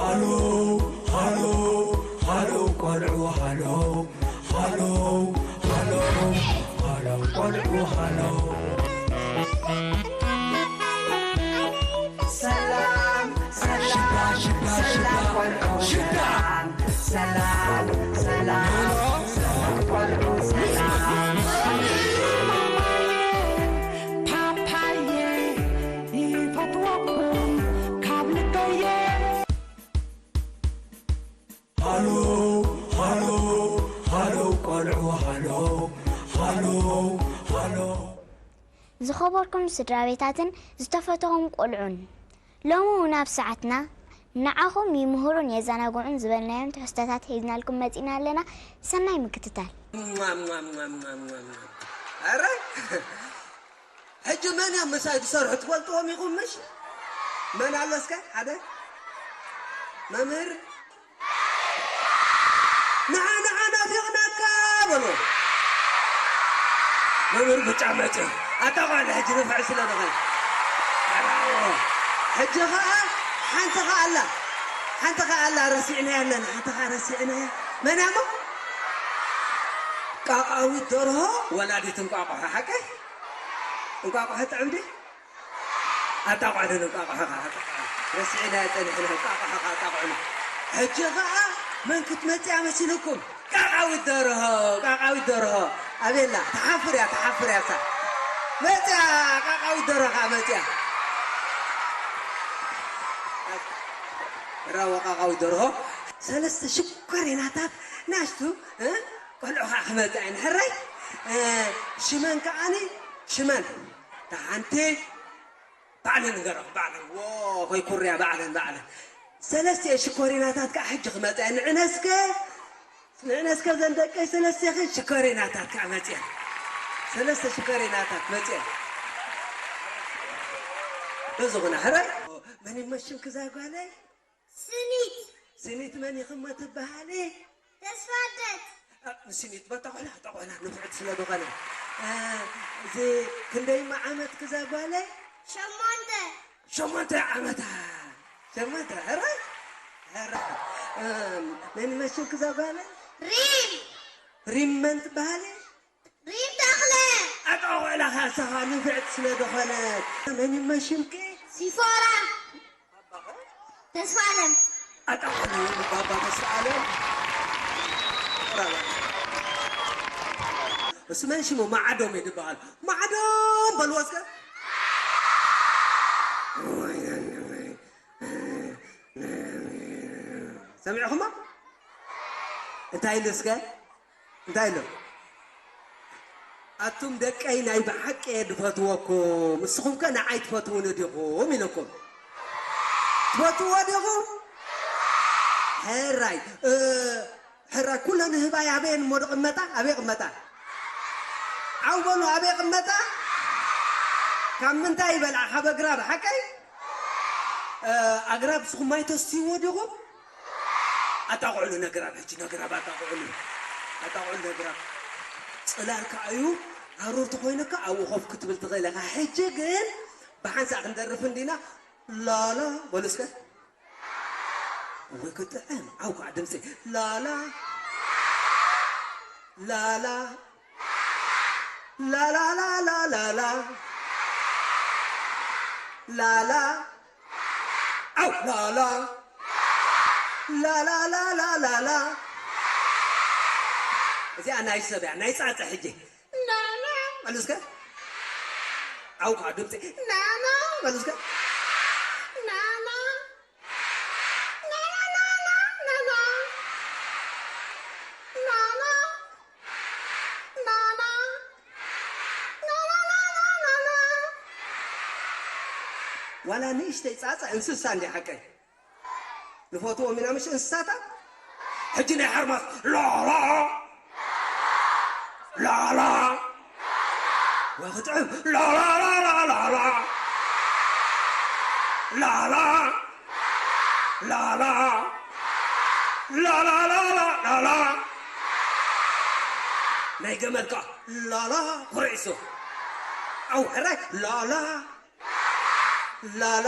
ሃሎ ሃሎ ሃሎ ቆልዑ ሃሎ ሃሎ ሃሎ ሃሎ ቆልዑ ሃሎ። ሰላም ሰላም ሽታ ሽታ ሰላም ሽታ። ቆልዑ ሰላም ሰላም ሰላም ሰላም ቆልዑ ሰላም። ፓፓየ ይፈትወኩም ካብ ልበየ። ሃሎ ሃሎ ሃሎ ቆልዑ ሃሎ ሃሎ ሃሎ። ዝኸበርኩም ስድራ ቤታትን ዝተፈተኹም ቆልዑን፣ ሎሚ እውን ኣብ ሰዓትና ንዓኹም ይምህሩን የዘናግዑን ዝበልናዮም ትሕዝቶታት ሒዝናልኩም መጺና ኣለና። ሰናይ ምክትታል። ኣረ ሕጂ መን እዮም ምሳይ ዝሰርሑ ትፈልጥዎም ኢኹም ምሽ? መን ኣሎ እስከ ሓደ መምህር ንዓ ንዓ ናፊቕናካ በሎ። መምህር ብጫ መጽ ኣታ ጓል ሕጂ ንፍዕ ስለ ዝኾነ ሕጂ ኸዓ ሓንቲ ኸዓ ኣላ ሓንቲ ኸዓ ኣላ ረሲዕናያ ኣለና ሓንቲ ኸዓ ረሲዕናያ መን እሞ ቃቃዊት ደርሆ ወላዲት እንቋቑሖ ሓቀይ እንቋቑሖ ጥዕምዲ ኣጣቋዕዶ ንቃቋሕኻ ኣጣቋዕ ረሲዕና ጸኒሕና ቃቋሕኻ ኣጣቋዕና ሕጂ ኸዓ መን ክትመጽያ መሲልኩም ቃቃዊት ደርሆ ቃቃዊት ደርሆ ኣቤላ ትሓፍር እያ ትሓፍር እያ እሳ መጽያ ቃቃዊት ደርሆ ኸዓ መጽያ ራዋ ቃቃዊት ደርሆ ሰለስተ ሽኮሪናታት ናሽቱ እ ቆልዑ ኸዓ ክመጽያ እየን ሕራይ እ ሽመን ከዓኒ ሽመን እታ ሓንቲ ባዕለን ንገረኹ ባዕለን ዎ ኮይኩርያ ባዕለን ባዕለን ሰለስተ ሽኮሪናታት ከዓ ሕጂ ክመፅአ ንዕነስከ ንዕነስከ ዘን ደቀይ ሰለስቴኽን ሽኮሪናታት ከዓ መፅአ ሰለስተ ሽኮሪናታት መፅአ በዝኹና ሕራይ መን ይመሽም ክዛ ጓለይ ስኒት ስኒት መን ኢኽሞ ትበሃሊ? ተስፋደት ስኒት በታ ቆላ እታ ቆላ ንፍዕቲ ስለ ዝኾነ እዚ ክንደይማ ዓመት ክዛ ጓለይ? ሸሞንተ ሸሞንተ ዓመታ ሸሞንተ ሕራይ ሕራይ መን ይመሽም ክዛ ጓለይ? ሪም ሪም መን ትበሃሊ? ሪም ተኽለ ኣጣ ቆላ ካሳኻ ንፍዕቲ ስለ ዝኾነት መን ይመሽምኪ? ሲፎራ ተስፋለም ኣጣዕሚ ባባ ተስፋ ኣለም እሱ መን ሽሙ ማዓዶም እዩ ዝበሃል ማዓዶም በልዎ እስከ ሰሚዕኹማ እንታይ ኢሉ እስከ እንታይ ኢሉ ኣቱም ደቀይ ናይ ብሓቂ እየ ድፈትወኩም፣ እስኹም ከ ንዓይ ትፈትውኒ ዲኹም ኢለኩም። ትፈትዎ ዲኹም? ሕራይ ሕራይ ኩለን ህባይ ኣበየን እሞ ድቕመጣ? ኣበይ ቅመጣ? ዓው በሉ ኣበይ ቅመጣ? ካብ ምንታይ ይበልዓ? ካብ ኣግራብ ሓቀይ? ኣግራብ እስኹም ማይ ተስትይዎ ዲኹም? ኣጣቕዕሉ ነግራብ ሕጂ ነግራብ ኣጣቕዕሉ ኣጣቕዕሉ ነግራብ ጽላል ከዓዩ ሃሩር ተኾይኑካ ኣብኡ ኮፍ ክትብል ትኽእል ኢኻ ሕጂ ግን ብሓንሳእ ክንደርፍ እንዲና ላላ በሉ እስከ ወይ ክጥዕም ዓው ከዓ ድምፂ ላላ ላላ ላላላላላላ ላላ ኣው ላላ ላላላላላላ እዚኣ ናይ ሰብ እያ ናይ ፃፀ ሕጂ ናና በሉ እስከ ዓው ከዓ ድምፂ ናና በሉ እስከ ናና ዋላ ንእሽተይ ፃፀ እንስሳ እንዲ ሓቀይ ንፈትዎም ኢና ምሽ እንስሳታት ሕጂ ናይ ሓርማስ ላላ ላላ ወክጥዕም ላላ ላላ ላላ ላላ ላላ ላላ ላላ ላላ ናይ ገመል ከዓ ላላ ኩርዒሶ ኣው ሕራይ ላላ ላላ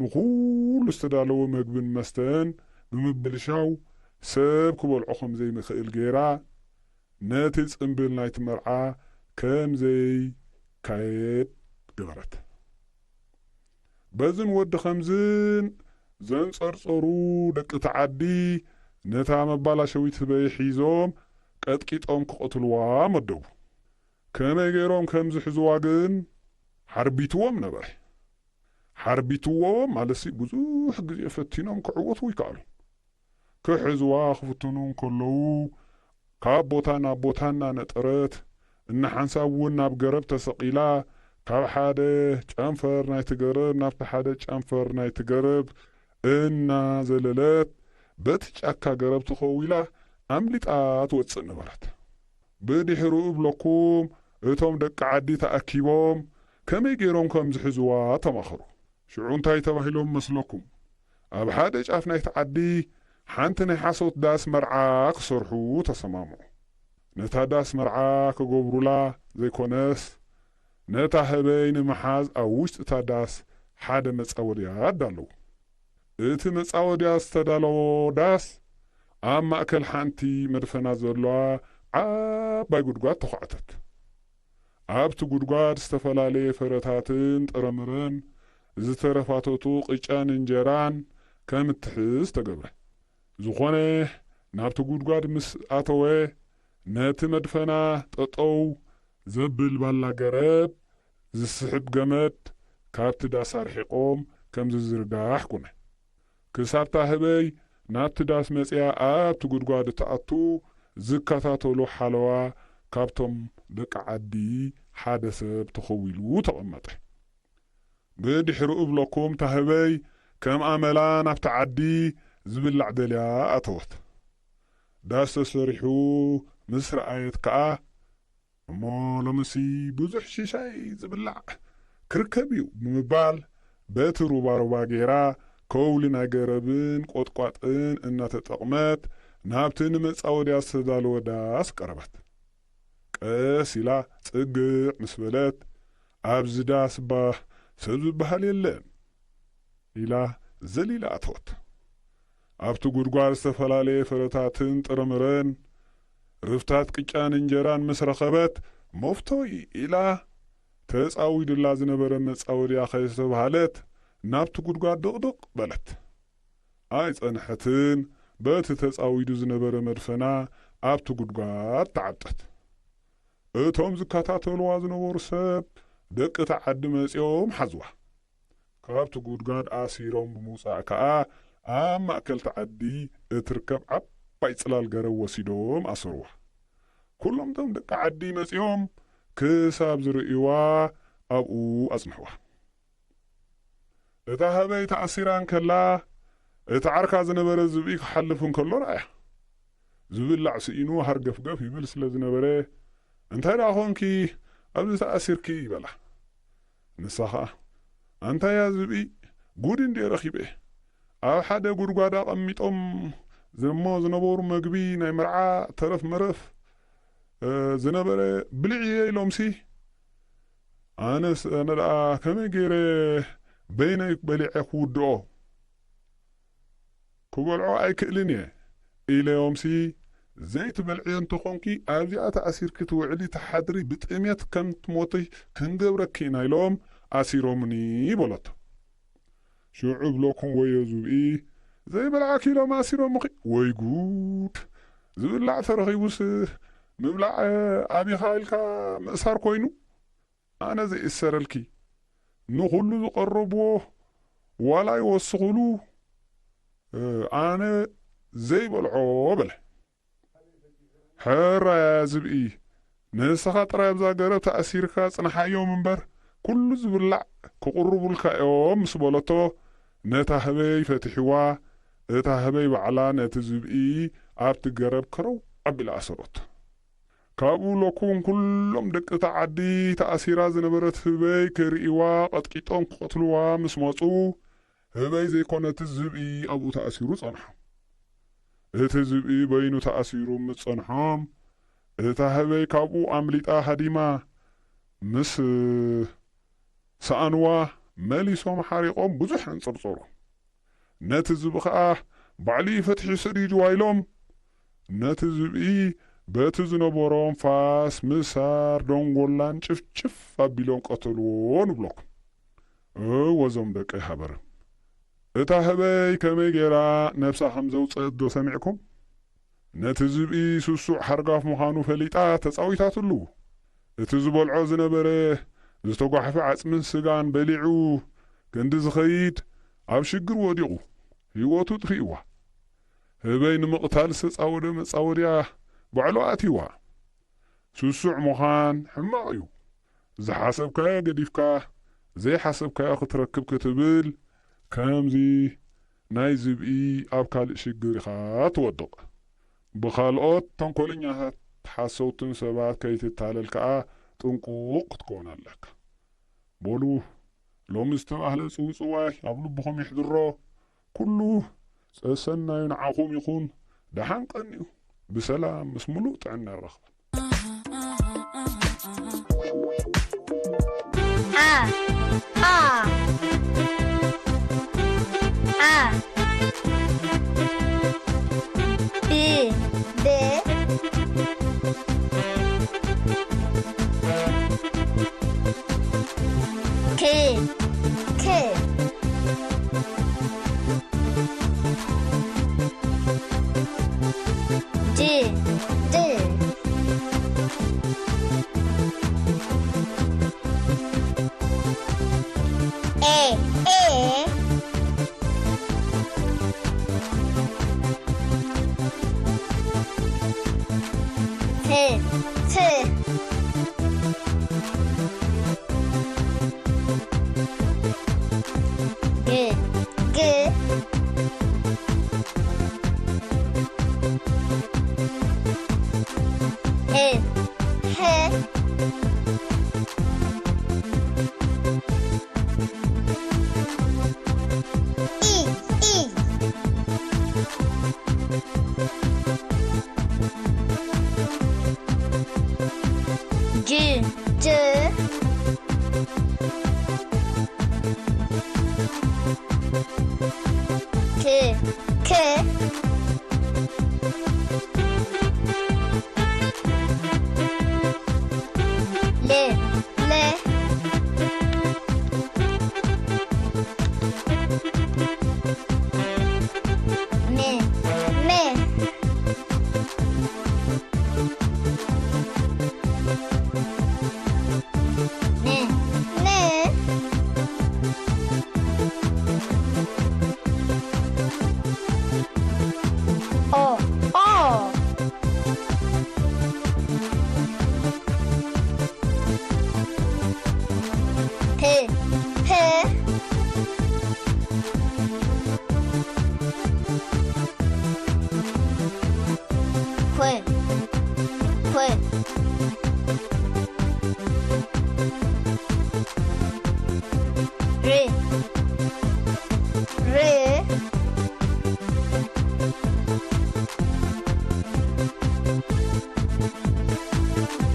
ንኹሉ ዝተዳለወ መግብን መስተን ብምብልሻው ሰብ ክበልዖ ከም ዘይምኽእል ገይራ ነቲ ጽምብል ናይቲ መርዓ ከም ዘይካየድ ገበረት። በዝን ወዲ ኸምዝን ዘንጸርጸሩ ደቂ እቲ ዓዲ ነታ መባላሸዊት ህበይ ሒዞም ቀጥቂጦም ክቐትልዋ መደቡ። ከመይ ገይሮም ከም ዝሕዝዋ ግን ሓርቢትዎም ነበረ። ሓርቢትዎም ማለትሲ ብዙሕ ግዜ ፈቲኖም ክዕወቱ ይከኣሉ። ክሕዝዋ ክፍትኑ እንከለዉ ካብ ቦታ ናብ ቦታ እናነጠረት፣ እናሓንሳብ እውን ናብ ገረብ ተሰቒላ፣ ካብ ሓደ ጨንፈር ናይቲ ገረብ ናብቲ ሓደ ጨንፈር ናይቲ ገረብ እናዘለለት፣ በቲ ጫካ ገረብ ተኸዊላ ኣምሊጣ ትወጽእ ነበረት። ብድሕሩ እብለኩም፣ እቶም ደቂ ዓዲ ተኣኪቦም ከመይ ገይሮም ከም ዝሕዝዋ ተማኸሩ። ሽዑ እንታይ ተባሂሎም መስለኩም? ኣብ ሓደ ጫፍ ናይቲ ዓዲ ሓንቲ ናይ ሓሶት ዳስ መርዓ ክሰርሑ ተሰማምዑ። ነታ ዳስ መርዓ ክገብሩላ ዘይኮነስ፣ ነታ ህበይ ንምሓዝ ኣብ ውሽጢ እታ ዳስ ሓደ መጻወድያ ኣዳለዉ። እቲ መጻወድያ ዝተዳለዎ ዳስ ኣብ ማእከል ሓንቲ መድፈና ዘለዋ ዓባይ ጉድጓድ ተዃዕተት። ኣብቲ ጉድጓድ ዝተፈላለየ ፍረታትን ጥረምረን፣ ዝተረፋተቱ ቅጫን እንጀራን ከም እትሕዝ ተገብረ። ዝኾነ ናብቲ ጉድጓድ ምስ ኣተወ፣ ነቲ መድፈና ጠጠው ዘብል ባላ ገረብ ዝስሕብ ገመድ ካብቲ ዳስ ኣርሒቖም ከም ዝዝርጋሕ ኩነ። ክሳብታ ህበይ ናብቲ ዳስ መጺኣ ኣብቲ ጉድጓድ እትኣቱ ዝከታተሉ ሓለዋ ካብቶም ደቂ ዓዲ ሓደ ሰብ ተኸዊሉ ተቐመጠ። ብድሕሪኡ እብለኩም፣ እታ ህበይ ከም ኣመላ ናብቲ ዓዲ ዝብላዕ ደልያ ኣተወት። ዳስ ተሰሪሑ ምስ ረኣየት ከኣ፣ "እሞ ሎምሲ ብዙሕ ሽሻይ ዝብላዕ ክርከብ እዩ" ብምባል፣ በቲ ሩባሩባ ገይራ ከውሊ ናይ ገረብን ቆጥቋጥን እናተጠቕመት ናብቲ ንመጻወድያ ዝተዳለወ ዳስ ቀረበት። ቀስ ኢላ ጽግዕ ምስ በለት፣ "ኣብዚ ዳስ እባ ሰብ ዝበሃል የለን" ኢላ ዘሊላ ኣተወት። ኣብቲ ጉድጓድ ዝተፈላለየ ፍረታትን ጥረምረን፣ ርፍታት ቅጫን እንጀራን ምስ ረኸበት፣ "መፍቶይ" ኢላ ተጻዊዱላ ዝነበረ መጻወድያ ከየስተብሃለት ናብቲ ጉድጓድ ድቕድቕ በለት። ኣይጸንሐትን፣ በቲ ተጻዊዱ ዝነበረ መድፈና ኣብቲ ጉድጓድ ተዓብጠት። እቶም ዝከታተልዋ ዝነበሩ ሰብ ደቂ እቲ ዓዲ መጺኦም ሓዝዋ። ካብቲ ጉድጓድ ኣሲሮም ብምውጻእ ከኣ ኣብ ማእከል እቲ ዓዲ እትርከብ ዓባይ ጽላል ገረብ ወሲዶም ኣሰርዋ። ኩሎም እቶም ደቂ ዓዲ መጺኦም ክሳብ ዝርእይዋ ኣብኡ ኣጽንሕዋ። እታ ህበይ ተኣሲራ እንከላ፣ እቲ ዓርካ ዝነበረ ዝብኢ ክሓልፍ እንከሎ ረኣያ። ዝብላዕ ስኢኑ ሃርገፍገፍ ይብል ስለ ዝነበረ፣ "እንታይ ደኣ ኾንኪ ኣብዚ ተኣሲርኪ?" በላ። ንሳ ኸኣ፣ "ኣንታያ ዝብኢ፣ ጉድ እንድየ ረኺበ። ኣብ ሓደ ጉድጓድ ኣቐሚጦም ዘሞ ዝነበሩ መግቢ ናይ መርዓ ተረፍ መረፍ፣ እ፣ ዝነበረ ብልዕየ ኢሎምሲ፣ ኣነስ፣ ኣነ ደኣ ከመይ ገይረ በይነይ በሊዐ ክውድኦ? ክበልዖ ኣይክእልን እየ" ኢለዮምሲ፣ "ዘይትበልዕዮ እንተኾንኪ ኣብዚኣ ተኣሲርኪ ትውዕሊ ትሓድሪ፣ ብጥሜት ከም ትሞቲ ክንገብረኪ ኢና" ኢሎም ኣሲሮምኒ በለቶ። ሽዑ እብለኩም ወዮ ዝብኢ፣ "ዘይበልዓኪ ኢሎም ኣሲሮምኺ? ወይ ጉድ! ዝብላዕ ተረኺቡስ ምብላዕ ኣቢኻ ኢልካ ምእሳር ኮይኑ?" ኣነ ዘይእሰረልኪ፣ ንኹሉ ዝቐረብዎ ዋላ ይወስኹሉ፣ እ፣ ኣነ ዘይበልዖ በለ። "ሕራይ ኣያ ዝብኢ፣ ንስኻ ጥራይ ኣብዛ ገረብ ተኣሲርካ ጽንሓዮም እምበር፣ ኩሉ ዝብላዕ ክቕርቡልካ እዮም" ምስ በለቶ፣ ነታ ህበይ ፈቲሕዋ፣ እታ ህበይ ባዕላ ነቲ ዝብኢ ኣብቲ ገረብ ከረው ኣቢላ ኣሰሮቶ። ካብኡ ለኩን ኩሎም ደቂ እታ ዓዲ ተኣሲራ ዝነበረት ህበይ ክርእይዋ ቀጥቂጦም ክቐትልዋ ምስ መጹ፣ ህበይ ዘይኮነ እቲ ዝብኢ ኣብኡ ተኣሲሩ ጸንሖ። እቲ ዝብኢ በይኑ ተኣሲሩ ምስ ጸንሖም፣ እታ ህበይ ካብኡ ኣምሊጣ ሃዲማ ምስ ሰኣንዋ፣ መሊሶም ሓሪቖም ብዙሕ ኣንጸርጸሩ። ነቲ ዝብኢ ኸኣ ባዕሉ እዩ ፈትሒ ሰዲድዋ ኢሎም ነቲ ዝብኢ በቲ ዝነበሮም ፋስ፣ ምሳር፣ ደንጎላን ጭፍጭፍ ኣቢሎም ቀተልዎ ንብለኩም። እወ እዞም ደቀይ ሃበርም። እታ ህበይ ከመይ ጌራ ነብሳ ከም ዘውጸአት ዶ ሰሚዕኩም? ነቲ ዝብኢ ስሱዕ ሓርጋፍ ምዃኑ ፈሊጣ ተጻዊታትሉ። እቲ ዝበልዖ ዝነበረ ዝተጓሕፈ ዓጽምን ስጋን በሊዑ ክንዲ ዝኸይድ ኣብ ሽግር ወዲቑ ህይወቱ ጥፊእዋ። ህበይ ንምቕታል ዝተጻወደ መጻወድያ ባዕሉ ኣትይዋ። ስሱዕ ምዃን ሕማቕ እዩ። ዝሓሰብካዮ ገዲፍካ ዘይሓሰብካዮ ክትረክብ ክትብል ከምዚ ናይ ዝብኢ ኣብ ካልእ ሽግር ኢኻ ትወድቕ። ብኻልኦት ተንኮለኛታት ሓሰውትን ሰባት ከይትታለል ከኣ ጥንቁቕ ክትከውን ኣለካ። በሉ ሎሚ ዝተባህለ ጽውጽዋይ ኣብ ልብኹም ይሕድሮ። ኩሉ ጸሰናዩ ንዓኹም ይኹን። ደሓን ቀንዩ። ብሰላም ምስ ምሉእ ጥዕና ይራኽበና። A A A B B K K G G A A T T G G H H I I J J K K L L M M M M O O P P Q Q R R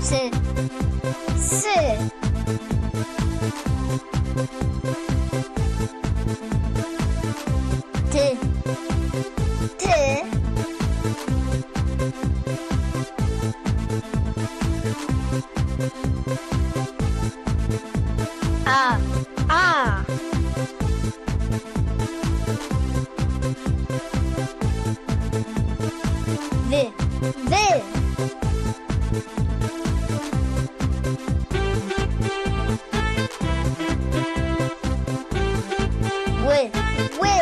S S T T A A V V ው ው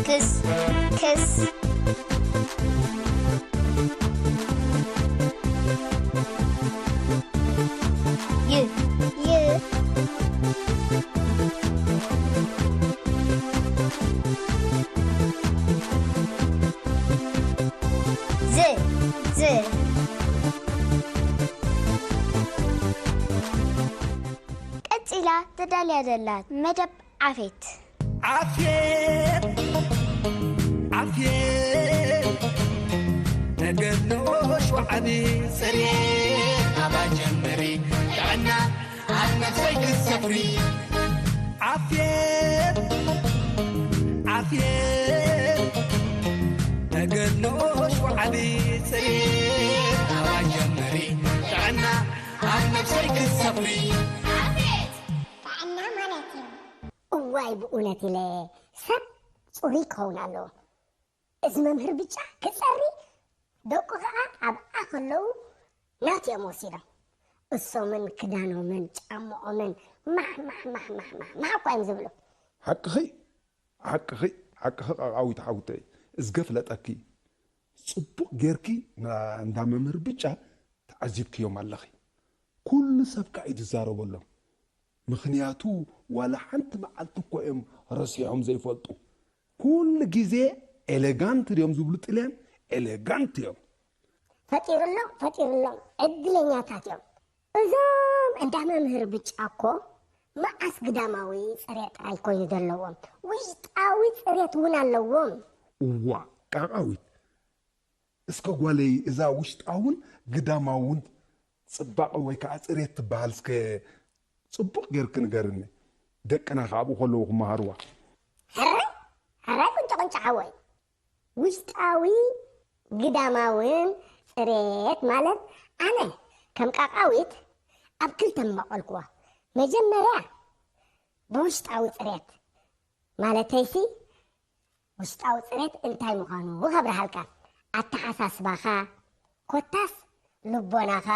ክስ ክስ ይ ይ ዝ ዝ ቀጺላ ተዳልያ ዘላ መደብ ዓፌት። ዓፌት ዓፌት ነገ ንኡሽ ወዓቢ ጽሬት ኣባ ጀምሪ፣ ጥዕና ኣብ ነፍሰይ ክትሰፍሪ። ዓፍየት፣ ዓፍየት፣ ተገድሎሽ ወዓቢ ጽሬት ኣባ ጀምሪ፣ ጥዕና ኣብ ነፍሰይ ክትሰፍሪ። ጥዕና ማለት እዩ። እዋይ ብእውነት ኢለ ሰብ ጽሩይ ክኸውን ኣለዎ። እዚ መምህር ብጫ ክጸሪ ደቁ ከኣ ኣብኣ ከለዉ ናቱ እዮም ወሲዶም። እሶምን ክዳኖምን ጫምኦምን ማሕ ማሕ ማሕ ማሕ ማሕ ማሕ እኳ እዮም ዝብሉ። ሓቅኺ፣ ሓቅኺ፣ ሓቅኺ ቃቃዊት ሓውተይ፣ እዝገ ፍለጠኪ። ጽቡቕ ጌርኪ ና-፣ እንዳ መምህር ብጫ ተዓዚብክዮም ኣለኺ። ኩሉ ሰብ ከኣ እዩ ዝዛረበሎም። ምኽንያቱ ዋላ ሓንቲ መዓልቲ እኮ እዮም ረሲዖም ዘይፈልጡ። ኩሉ ግዜ ኤሌጋንት ድዮም ዝብሉ ጥልያን? ኤሌጋንት እዮም። ፈጢሩሎም፣ ፈጢሩሎም፣ ዕድለኛታት እዮም። እዞም እንዳ መምህር ብጫ እኮ መዓስ ግዳማዊ ጽሬት ጥራይ ኮይኑ ዘለዎም፣ ውሽጣዊ ጽሬት እውን ኣለዎም። እዋ፣ ቃቃዊት፣ እስከ ጓለይ፣ እዛ ውሽጣውን ግዳማውን ጽባቐ ወይ ከኣ ጽሬት ትበሃል እስከ ጽቡቕ ጌርኪ ንገርኒ። ደቅና ከኣ ኣብኡ ከለዉ ክመሃርዋ። ሕራይ፣ ሕራይ ቁንጫ ቁንጫ ሓወይ። ውሽጣዊ ግዳማውን ጽሬት ማለት ኣነ ከም ቃቃዊት ኣብ ክልተ ምመቐልክዎ። መጀመርያ ብውሽጣዊ ጽሬት ማለተይሲ ውሽጣዊ ጽሬት እንታይ ምዃኑ ከብርሃልካ። ኣተሓሳስባኻ፣ ኮታስ ልቦናኻ፣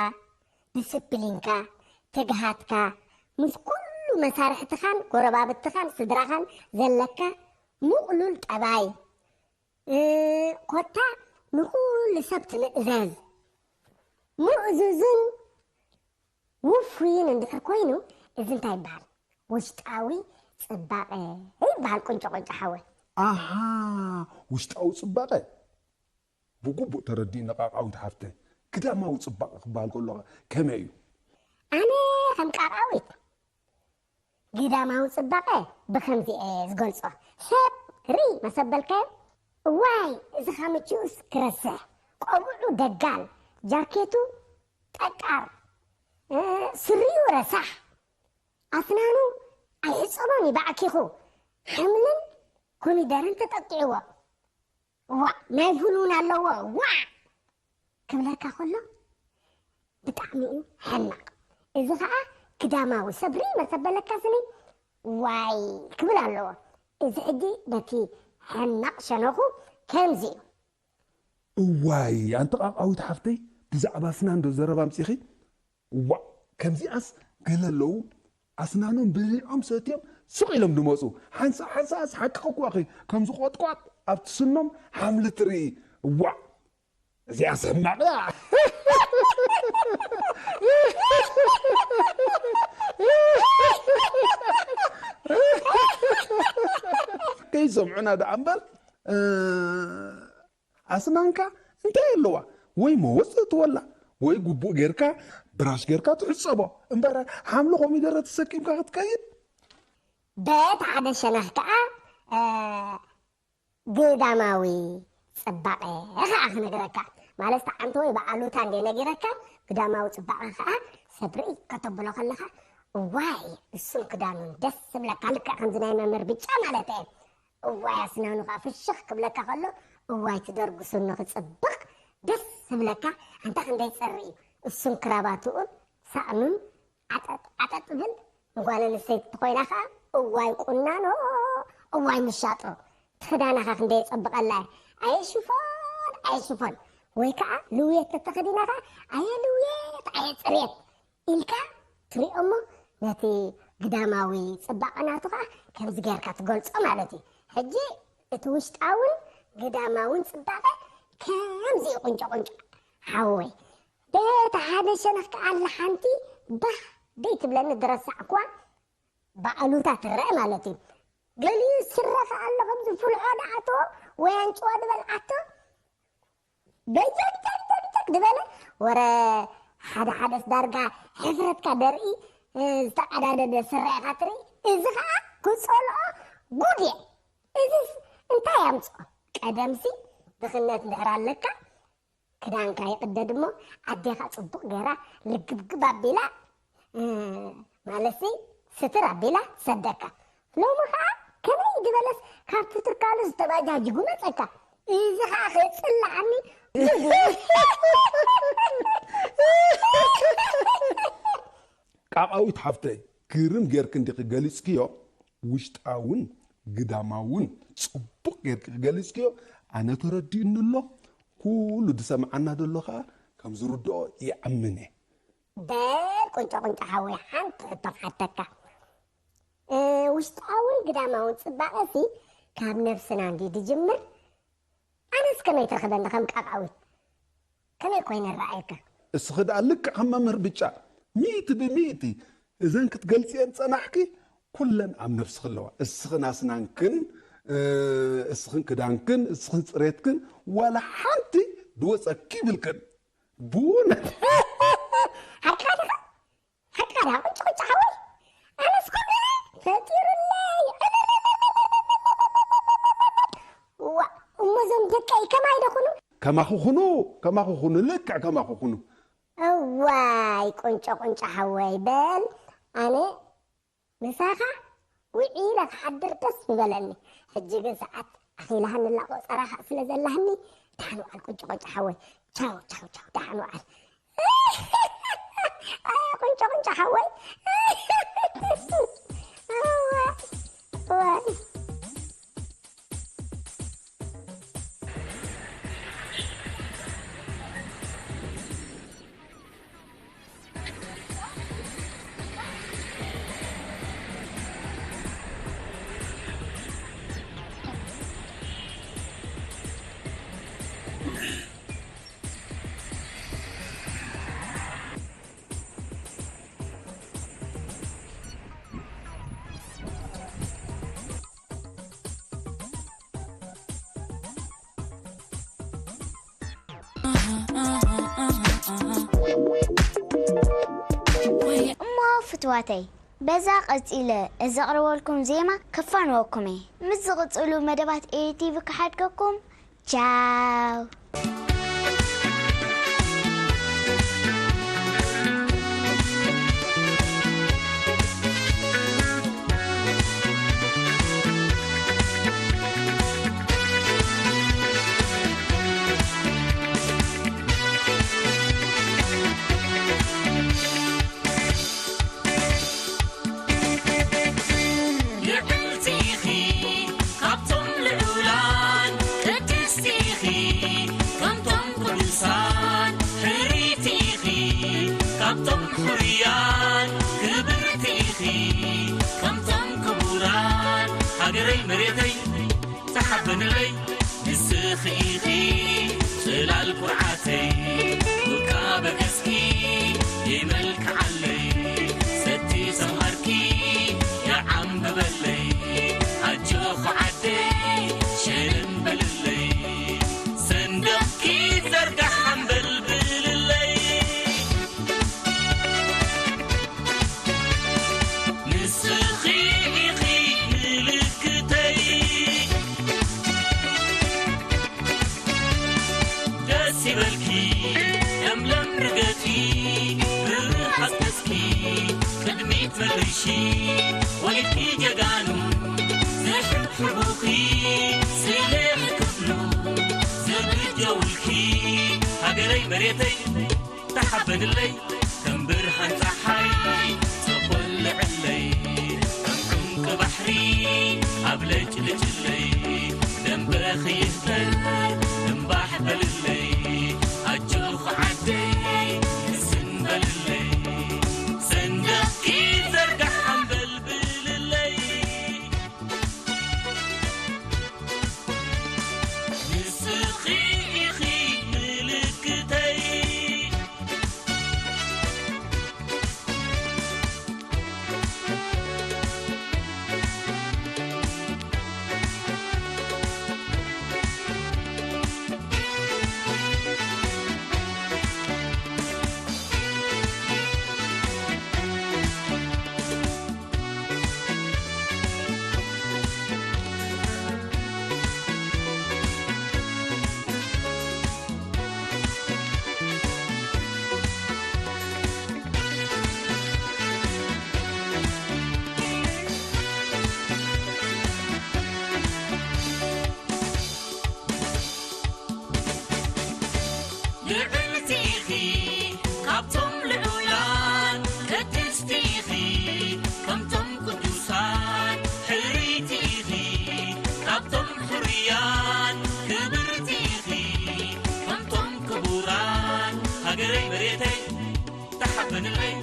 ዲስፕሊንካ፣ ትግሃትካ፣ ምስ ኩሉ መሳርሕትኻን ጎረባብትኻን ስድራኻን ዘለካ ምቕሉል ጠባይ፣ እ፣ ኮታ ንኹሉ ሰብ ትምእዘዝ፣ ምእዙዝን ውፉይን እንድሕር ኮይኑ፣ እዚ እንታይ ይበሃል? ውሽጣዊ ጽባቐ ይበሃል። ቁንጮ ቁንጮ ሓወይ። ኣሃ፣ ውሽጣዊ ጽባቐ ብግቡእ ተረዲእኒ ቃቃዊት ሓፍተይ። ግዳማዊ ጽባቐ ክበሃል ከሎ ከ ከመይ እዩ? ኣነ ከም ቃቃዊት ግዳማዊ ጽባቐ ብኸምዚ እየ ዝገልጾ። ሰብ ርኢ መሰበልካዮ፣ እዋይ፣ እዚ ኻምችኡስ ክረስሕ፣ ቆብዑ ደጋል፣ ጃኬቱ ጠቃር፣ እ፣ ስሪኡ ረሳሕ፣ ኣስናኑ ኣይሕጸቦን ይባዕኪኹ፣ ሓምልን ኮሚደረን ተጠቂዕዎ። ዋእ፣ ናይ ቡን እውን ኣለዎ። ዋእ ክብለካ ከሎ ብጣዕሚ እዩ ሕናቕ። እዚ ኸኣ ግዳማዊ ሰብ ርኢ መሰበለካ ስኒ ዋይ ክብል ኣለዎ። እዚ ሕጂ ነቲ ሕናቕ ሸነኹ ከምዚ እዩ። እዋይ፣ ኣንቲ ቃቃዊት ሓፍተይ፣ ብዛዕባ ኣስናን ዶ ዘረባ ኣምጺኺ? ዋእ፣ ከምዚኣስ ገለ ኣለዉ፣ ኣስናኖም በሊዖም ሰትዮም ስቕ ኢሎም ድመጹ። ሓንሳእ ሓንሳእስ ሓቂ እኳ ኺ፣ ከምዚ ቆጥቋጥ ኣብቲ ስኖም ሓምሊ ትርኢ። ዋእ፣ እዚኣስ ሕማቕ እያ። ከይሰምዑና ደኣ እምበር፣ እ፣ ኣስናንካ እንታይ ኣለዋ? ወይ መወጽ እትወላ፣ ወይ ግቡእ ጌርካ፣ ብራሽ ጌርካ ትሕጸቦ። እምበር ሓምሊ ኮሚደረ ተሰኪምካ ክትከይድ? በቲ ሓደ ሸነኽ ከኣ፣ እ፣ ግዳማዊ ጽባቐ ኸኣ ክነግረካ። ማለት፣ ተዓንቶ ወይ ብኣሉታ እንደ ነጊረካ፣ ግዳማዊ ጽባቐ ኸኣ ሰብ ርእይ ከተብሎ ከለኻ፣ እዋይ፣ እሱን ክዳኑን ደስ ዝብለካ፣ ልክዕ ከምዚ ናይ መምህር ብጫ ማለት እየ። እዋይ፣ ኣስናኑ ኸኣ ፍሽኽ ክብለካ ከሎ፣ እዋይ፣ ትደርጉ ስኑ ክጽብቕ ደስ ዝብለካ፣ ኣንታ ክንደይ ጸሪ እዩ። እሱን ክራባትኡን ሳእኑን ዓጠጥ ዓጠጥ ብል፣ ንጓል ኣንስተይቲ ተኾይና ኸኣ እዋይ ቁናኖ፣ እዋይ ምሻጦ፣ እቲ ክዳናኻ ክንደይ የጸብቐላ እዩ። ኣየ ሽፎን፣ ኣየ ሽፎን። ወይ ከኣ ልውየት ተተኸዲና ኸኣ ኣየ ልውየት፣ ኣየ ጽሬት ኢልካ ትሪኦ እሞ ነቲ ግዳማዊ ጽባቐ ናቱ ኸኣ ከምዚ ጌርካ ትገልጾ ማለት እዩ። ሕጂ እቲ ውሽጣውን ግዳማውን ጽባቐ ከምዚ እዩ ቁንጮ ቁንጮ ሓወይ። በቲ ሓደ ሸነኽ ከኣ ኣላ ሓንቲ ባህ ደይትብለኒ ድረሳዕኳ ብኣሉታ ትረአ ማለት እዩ። ገሊኡ ስረ ከኣ ኣሎ ከምዚ ፍልሖ ደኣቶ ወይ ኣንጭዋ ዝበልዓቶ በጀግጀግጀግጀግ ዝበለ ወረ ሓደ ሓደስ ዳርጋ ሕፍረትካ ደርኢ እ፣ ዝተቐዳደደ ስረ ኢኻ ትርኢ። እዚ ኸኣ ክጸልኦ ጉድ እየ። እዚስ እንታይ ኣምጽኦ? ቀደምሲ ድኽነት እንድሕር ኣለካ ክዳንካ ይቕደድ እሞ ኣዴኻ ጽቡቕ ገይራ ልግብግብ ኣቢላ፣ እ፣ ማለትሲ ስትር ኣቢላ ትሰደካ። ሎሚ ኸዓ ከመይ ዝበለስ ካብቲ ትካሉ ዝተባጃጅጉ መጸካ። እዚ ኸዓ ከይጽልዓኒ። ቃቃዊት ሓፍተይ፣ ግርም ጌርኪ እንዲኺ ገሊጽክዮ፣ ውሽጣውን ግዳማውን ጽቡቕ ጌርኪ ገሊጽክዮ። ኣነ ተረዲኡኒ ኣሎ፣ ኩሉ ዝሰምዓና ዘሎ ኸኣ ከም ዝርድኦ ይኣምን እየ። በል ቁንጮ ቁንጮ ሓወይ፣ ሓንቲ ሕቶ ክሓተካ። እ፣ ውሽጣውን ግዳማውን ጽባቐሲ ካብ ነብስና እንዲ ድጅምር? ኣነስ ከመይ ትረኽበኒ ከም ቃቃዊት? ከመይ ኮይነ ይረኣየካ? እስኺ ደኣ ልክዕ ከም መምህር ብጫ ሚእቲ ብሚእቲ እዘን ክትገልጽየን ጸናሕኪ ኩለን ኣብ ነብስኺ ኣለዋ። እስኽን ኣስናንክን፣ እ፣ እስኽን ክዳንክን፣ እስኽን ጽሬትክን ዋላ ሓንቲ ድወጸኪ ይብልክን። ብእውነት። ሓቅኻ ዲኻ? ሓቅኻ ዲኻ ቁንጭ ቁንጭ ሓወይ? ኣነስ ከምኡ ፈጢሩለይ። ዋ፣ እሞ እዞም ደቀይ ከማይ ዶ ኩኑ? ከማኺ ኩኑ፣ ከማኺ ኩኑ፣ ልክዕ ከማኺ ኩኑ። እዋይ ቁንጮ ቁንጮ ሓወይ በል ኣነ ምሳኻ ውዒለ ክሓድር ደስ ምበለኒ። ሕጂ ግን ሰዓት ኣኺላሃኒ ኣላ ቆጸራ ስለ ዘላህኒ ደሓን ውዓል ቁንጮ ቁንጮ ሓወይ። ቻው ቻው ቻው ደሓን ውዓል። ኣየ ቁንጮ ቁንጮ ሓወይ። እዋይ እዋይ። እሞ ፍትዋተይ፣ በዛ ቀጺለ እዘቕርበልኩም ዜማ ከፋንወኩም እየ። ምስ ዝቕጽሉ መደባት ኤ ቲ ቪ ክሓድገኩም። ቻው። ልዕልቲ ኢኺ ካብቶም ልዑላን፣ ቅድስቲ ኢኺ ከምቶም ቅዱሳን፣ ሕርይቲ ኢኺ ካብቶም ሕሩያን፣ ክብርቲ ኢኺ ከምቶም ክቡራን። ሃገረይ መሬተይ ተሓበንለይ፣ ንስኺ ኢኺ ጽላል ኩርዓተይ። ውቃበ ገጽኪ ይመልክዓለይ፣ ሰቲ ሰምሃርኪ ይዓምብበለይ። ኣጆኺ ዓደይ ሸለል በልለይ፣ ሰንደቕኪ ዘርጋሕ ኣንበልብልለይ። ንስኺ ኢኺ ምልክተይ፣ ደስ ይበልኪ ለምለም ርገጺ፣ ብሩህ ኣስነስኪ ቅድሚት መልሺ። ወሊድኪ ጀጋኑ ዝሕብሕቡኺ፣ ስለ ክፍሉ ዝብጀውልኪ፣ ሃገረይ መሬተይ ተሓበንለይ። ከም ብርሃን ጸሓይ ጸበል ልዕለይ፣ ከም ዕምቂ ባሕሪ ኣብ ለጭልጭለይ። ደንበኺ ይህተር እምባሕ በልለይ፣ ኣጆኺ ዓደይ ስን በልለይ። ሰንደቕኪ ዘርጋሕ ኣንበልብልለይ። ንስኺ ኢኺ ምልክተይ። ቅድስቲ ኢኺ ከምቶም ቅዱሳን፣ ሕርይቲ ኢኺ ካብቶም ሕሩያን፣ ክብርቲ ኢኺ ከምቶም ክቡራን። ሃገረይ መሬተይ ተሓበንለይ፣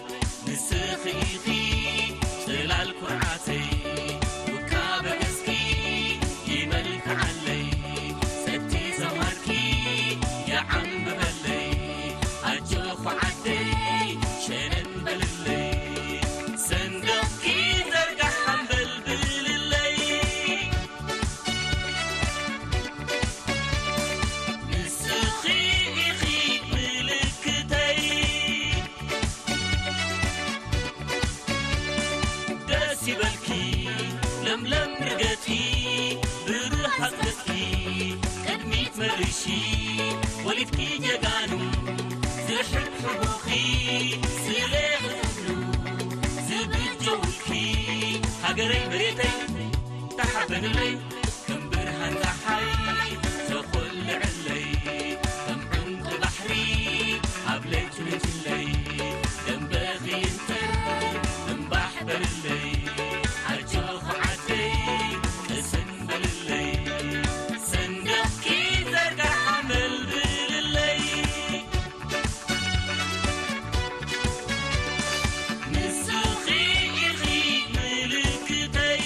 ንስኺ ኢኺ ጽላል ኩርዓተይ፣ ውቃበ ገጽኪ ይመልክዓለይ፣ ሰቲ ዘምሃርኪ ይዓምብበለይ። ኣጆኺ ዓደይ ሸነን በልለይ፣ ሰንደቕኪ ዘርጋሕ ኣንበልብልለይ። ንስኺ ኢኺ ምልክተይ፣ ደስ ይበልኪ ለምለም ርገጺ፣ ብሩሃት ገጽኪ ቅድሚት መርሺ፣ ወሊድኪ ጀጋኑ ዝሕብሕቡኺ፣ ስለ ክፍሉ ዝብጀውልኪ፣ ሃገረይ መሬተይ ተሓበንለይ፣ ከም ብርሃን ጸሓይ ተኾልዕለይ፣ ከም ዕምቂ ባሕሪ ኣብ ለጅልጅለይ፣ ደንበኺ ይንተር እምባሕ በልለይ፣ ኣጆኺ ዓደይ ቅስን በልለይ፣ ሰንደቕኪ ዘርጋሕ ኣመልብልለይ። ንስኺ ኢኺ ምልክተይ።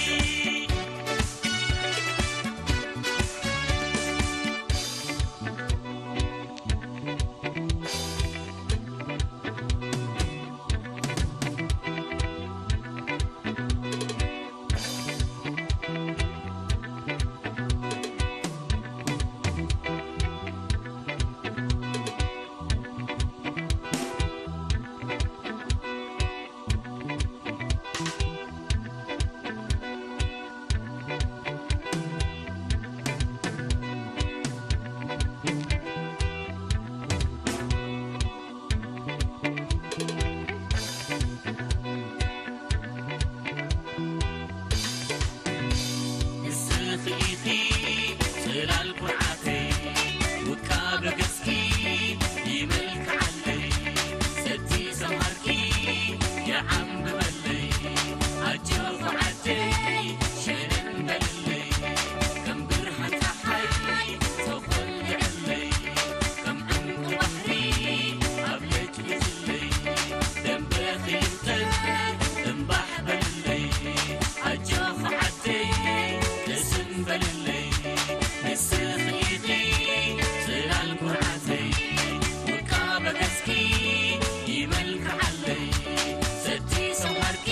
ንስኺ ኢኺ ጽላል ኩርዓተይ፣ ውቃበ ገጽኪ ይመልክዓለይ፣ ሰቲ ሰምሃርኪ ይዓምብበለይ፣ ኣጆኺ ዓደይ ሸነን በልለይ፣ ከም ብርሃን ጸሓይ ተኾልዕለይ፣ ከም ዕምቂ ባሕሪ ኣብ ለጅልጅለይ፣ ደንበኺ ይንተር እምባሕ በልለይ፣ ኣጆኺ ዓደይ ቅስን በልለይ፣ ንስኺ ኢኺ ጽላል ኩርዓተይ፣ ውቃበ ገጽኪ ይመልክዓለይ፣ ሰቲ ሰምሃርኪ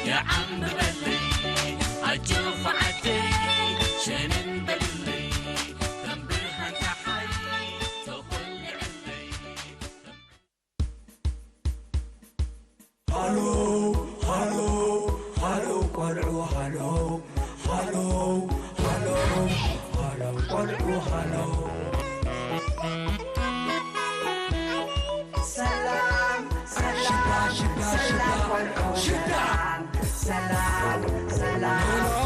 ይዓምብበለይ፣ ኣጆኺ ዓደይ ሸነን በልለይ፣ ከም ብርሃን ጸሓይ ተኾልዕለይ። ሃሎ፣ ሃሎ፣ ሃሎ ቆልዑ፣ ሃሎ፣ ሃሎ፣ ሃሎ፣ ሃሎ ቆልዑ፣ ሃሎ። ሰላም፣ ሰላም፣ ሽዳ፣ ሽዳ፣ ሰላም ሽዳ፣ ቆልዑ፣ ሽዳ። ሰላም፣ ሰላም፣ ሰላም።